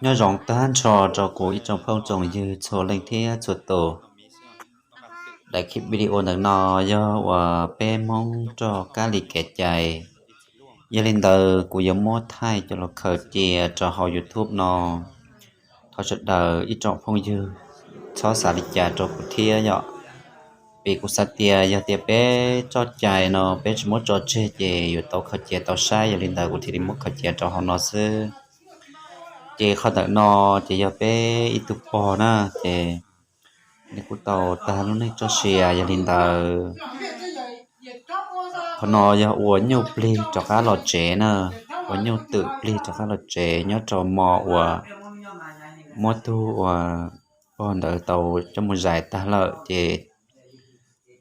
Nyob zoo tag nrho rau kuv ib tsoom phooj tsoom ywg txhua leej thiab txhua tus. Daim clip video ntawm no yog uas peb Hmoob rog kab li kev cai. Yog li ntawd kuv yuav muab thaij coj los khaws cia rau hauv YouTube no. Thov sawv daws ib tsoom phooj ywg txhob xav li cas rau kuv thiab yom. Vim kuv xav tias yog tias peb txoj cai no peb tsis muab tso tseg ces yuav tau khaws cia tau saib, yog li ntawd kuv thiaj li muab khaws cia rau hauv no xwb. Ces qhov ntawm no ces yog peb ib tug pog na, ces nws kuj tau tag lub neej txoj sia, yog li ntawd qhov no yog ua nyuj plig rov qab los tsev na, ua nyuj twm plig rov qab los tsev nyob rau hmo uas muab tug uas pog ntawd tau coj mus zais tag lawm ces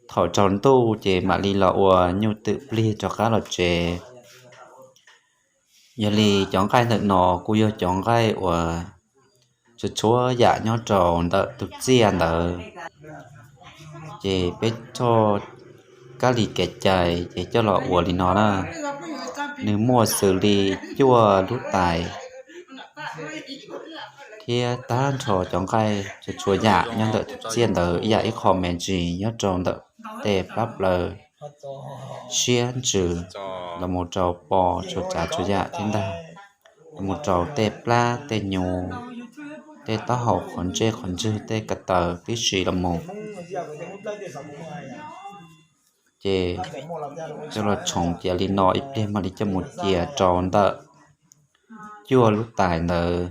thaum tsaus ntuj ces mam li los ua nyuj twm plig rov qab los tsev. Yog li cov nqaij ntawm no kuj yog cov nqaij uas txhua txhua yam nyob rau ntawm tus txiaj ntawd. Ces peb txoj kab li kev cai ces coj los ua li no na. Nws muaj xws li cuaj lub tais thiab tag nrho cov nqaij txhua txhua yam nyob ntawm tus txiaj ntawd ib yam ib qho me ntsis nyob rau ntawm tej plab plaws siab ntsws los mus rau pos txhua tsav txhua yam thiab ntag, los mus rau tej plab tej nyuv, tej taub hau qhov ntsej qhov ntswg tej ko taw tib si los mus. Ces coj los tshoov cia li no ib pliag mam li coj mus cia rau ntawm cuaj lub tais ntawd.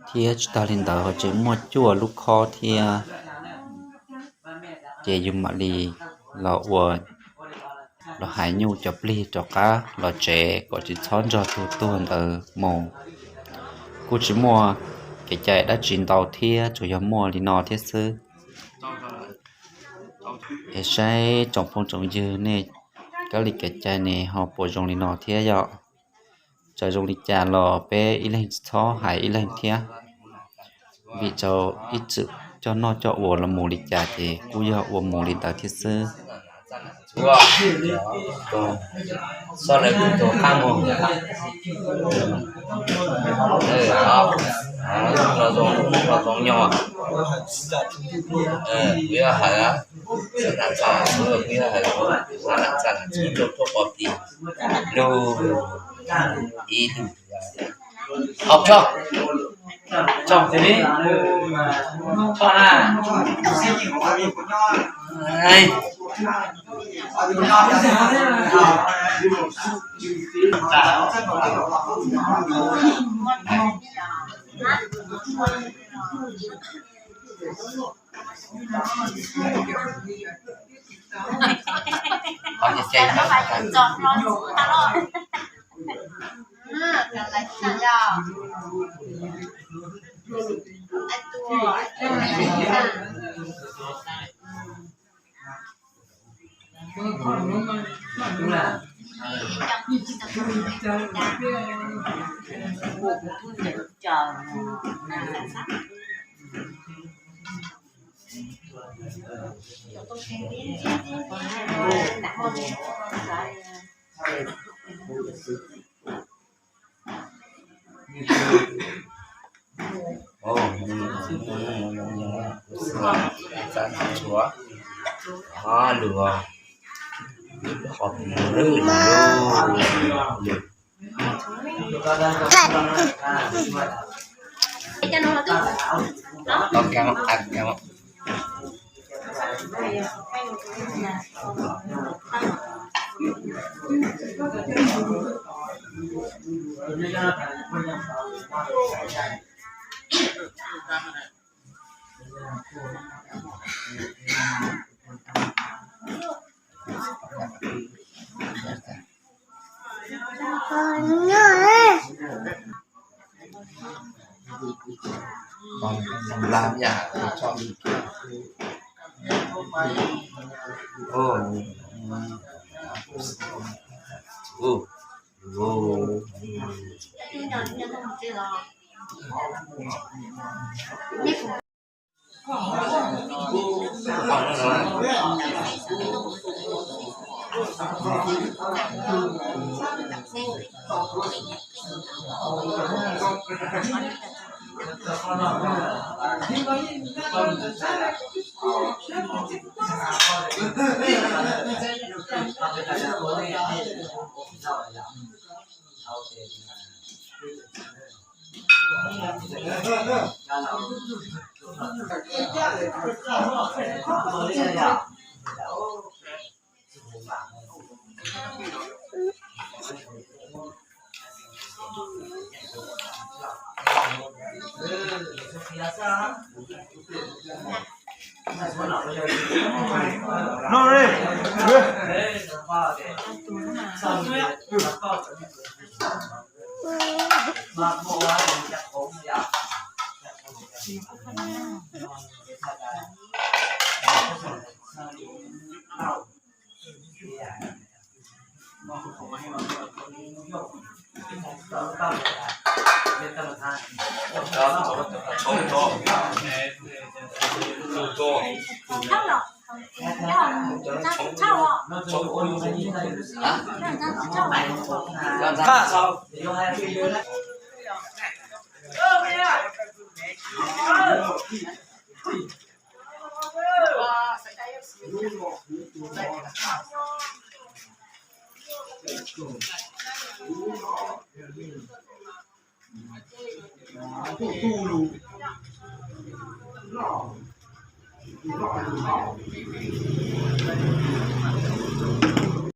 Thiab tsis tag li ntawd ho tseem muaj cuaj lub khob thiab. Ces yus mam li los ua, los hais nyuj cov plig rov qab los tsev kom tsis txhob nrog tus tuag ntawd mus. Kuj tsis muaj kev cai dab tsi ntau thiab, tsuas yog muaj li no thiab xwb. Es saib tsoom phooj tsoom ywg nej, kab li kev cai ne ho puas zoo li no thiab yom? Txawm zoo li cas los peb ib leeg txhob hais ib leeg thiab, vim tau ib txwm coj noj coj ua los mus li cas ces kuj yog ua mus li ntawd thiab xwb.